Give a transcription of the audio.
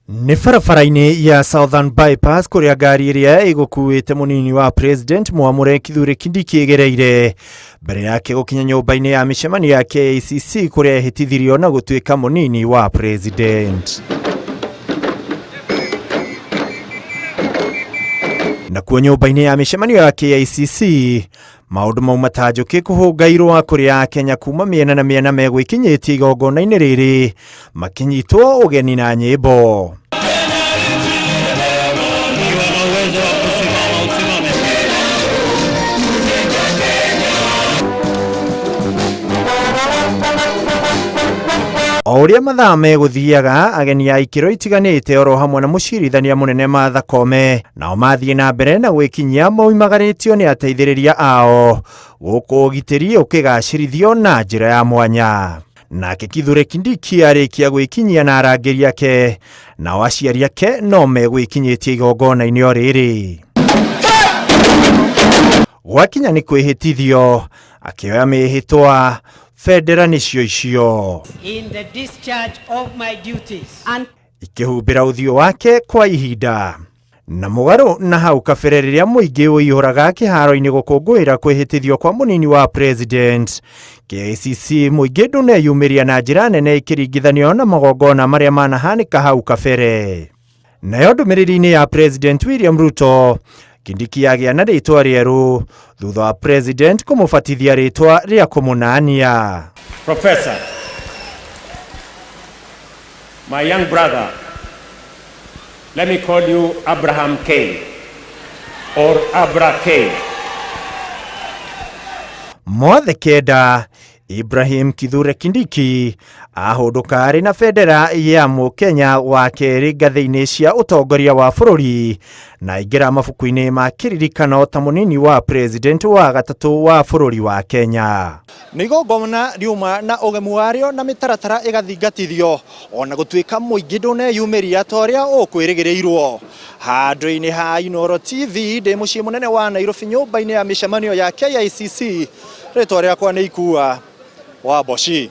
Nĩ barabara-inĩ ya Southern Bypass kũrĩa ngari ĩrĩa ĩgũkuĩte mũnini wa President Mwamũre Kithure Kindiki ĩgereire mbere yake gũkinya nyũmba-inĩ ya mĩcemanio ya KICC kũrĩa ehĩtithirio na gũtuĩka mũnini wa President. Nakuo nyũmba-inĩ ya mĩcemanio ya KICC maũndũ mauma ta njũkĩ kũhũnga irũa kũrĩa Akenya kuma mĩena na mĩena megwĩkinyĩtie igongona-inĩ rĩrĩ makĩnyitwo ũgeni na nyĩmbo. O ũrĩa mathaa megũthiaga, ageni a ikĩro itiganĩte oro hamwe na mũcirithania mũnene Martha Koome nao mathiĩ na mbere na gwĩkinyia moimagarĩtio nĩ ateithĩrĩria ao, gũkũ ũgitĩri ũkĩgacĩrithio na njĩra ya mwanya. Nake Kithure Kindiki arĩkia gwĩkinyia na arangĩri ake, nao aciari ake no megwĩkinyĩtie igongona-inĩ o rĩrĩ. Gwakinya nĩ kwĩhĩtithio, akĩoya mĩhĩtwa, bendera nĩcio icio. In the discharge of my duties. And Ikĩhumbĩra ũthiũ wake kwa ihinda. Na mũgarũ na hau kabere rĩrĩa mũingĩ ũihũraga kĩharo-inĩ gũkũngũĩra kwĩhĩtithio kwa mũnini wa president, KICC mũingĩ ndũneyumĩria na njĩra nene ĩkĩringithanio na magongona marĩa manahanĩka hau kabere. Nayo ndũmĩrĩri-inĩ ya President William Ruto, Kindiki agĩa na rĩtwa rĩerũ thutha wa President kũmũbatithia rĩtwa rĩa kũmũnania. Professor, my young brother, let me call you Abraham K or Abra K. Mothe kenda, Ibrahim Kithure Kindiki ahũndũka arĩ na bendera ya mũkenya wa kerĩ ngathĩ-inĩ cia ũtongoria wa bũrũri na aingĩra mabuku-inĩ ma kĩririkano ta mũnini wa president wa gatatũ wa bũrũri wa Kenya. Nĩ igongona riuma na ũgemu warĩo na mĩtaratara ĩgathingatithio ona gũtuĩka mũingĩ ndũneyumĩria ta ũrĩa ũkwĩrĩgĩrĩirwo. Handũ-inĩ ha Inooro TV ndĩ mũciĩ mũnene wa Nairobi nyũmba-inĩ ya mĩcemanio ya KICC, rĩtwa rĩakwa nĩ Ikua wa Mboci.